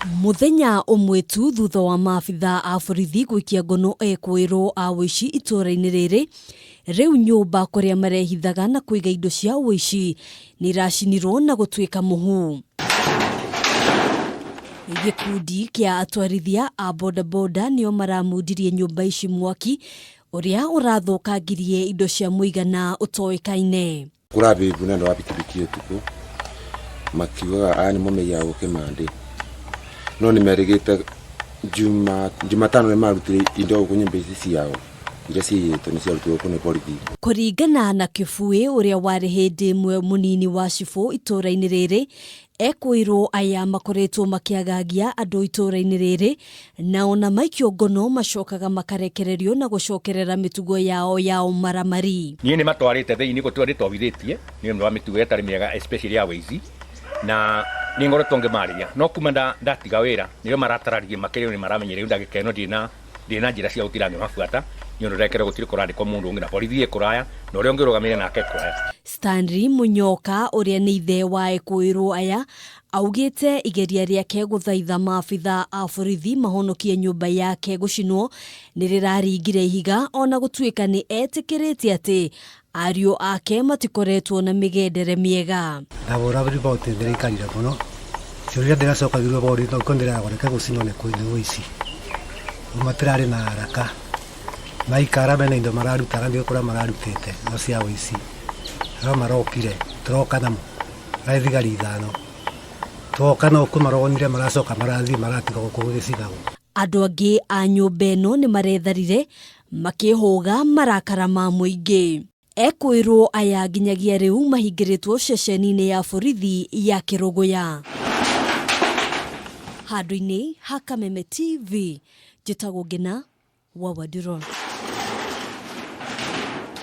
Mũthenya ũmwe tu thutha wa maabitha a borithi gũikia ngono ekũĩrwo a ũici itũũra-inĩ rĩrĩ, rĩu nyũmba kũrĩa marehithaga na kũiga indo cia ũici nĩ iracinirwo na gũtuĩka mũhu. Gĩkundi kĩa atwarithia a bodaboda nĩo maramundirie nyũmba ici mwaki ũrĩa ũrathũkangirie indo cia mũigana ũtoĩkaine. Kũrabĩbu na andũ a pikipiki ũtukũ makiugaga aya nĩmo maiyaga gũkũ Kĩmandĩ no nĩ merĩgĩte Jumatano nĩ marutire indo gũkũ nyũmba ici ciao iria ciaiyĩtwo nĩ ciarutirwo gũkũ nĩ borithi. Kũringana na Kĩbuĩ ũrĩa warĩ hĩndĩ ĩmwe mũnini wa cibũ itũũra-inĩ rĩrĩ, Ekũĩrwo aya makoretwo makĩagagia andũ itũũra-inĩ rĩrĩ na ona maikio ngono macokaga makarekererio na gũcokerera mĩtugo yao ya ũmaramari. Niĩ nĩ matwarĩte thĩinĩ gũtirĩ ndĩtobithĩtie nĩ ũndũ wa mĩtugo ĩtarĩ mĩega especially ya wĩici na nĩ ngoretwo ngĩmarĩria no kuma ndatiga wĩra nĩrĩo maratararirie makĩria nĩ maramenya rĩu ndagĩka ĩno ndirĩ na ndirĩ na njĩra cia gũtinda ngĩmabuata nĩ ũndũ ndekere gũtirĩ kũrandĩkwo mũndũ ũngĩ na borithi ĩ kũraya na ũrĩa ũngĩ ũrũgamĩrĩire nake e kũraya. Stanley Munyoka ũrĩa nĩ ithe wa ekũĩrwo aya augĩte igeria rĩake gũthaitha maabitha a borithi mahonokie nyũmba yake gũcinwo nĩ rĩraringire ihiga ona gũtuĩka nĩ etĩkĩrĩte atĩ Ariũ ake matikoretwo na mĩgendere mĩega. Ndahũra riboti ndĩraikarire mũno ciũria ndĩracokagĩrio borithi no ndĩreragwo reke gũcinwo nĩ ũici rĩu matirarĩ na haraka maikara mena indo mararutaga ndiũĩ kũrĩa mararutĩte no cia ũici no marokire tũroka namo marĩ thigari ithano twoka no kuo maronire maracoka marathiĩ maratiga gũkũ gũgĩcinagwo. Andũ angĩ a nyũmba ĩno nĩ maretharire makĩhũga marakara ma mũingĩ. Ekũĩrwo aya nginyagia rĩu mahingĩrĩtwo ceceni-inĩ ya borithi ya Kĩrũgũya. Handũ-inĩ ha Kameme TV, njĩtagwo Ngĩna wa Wandirũ.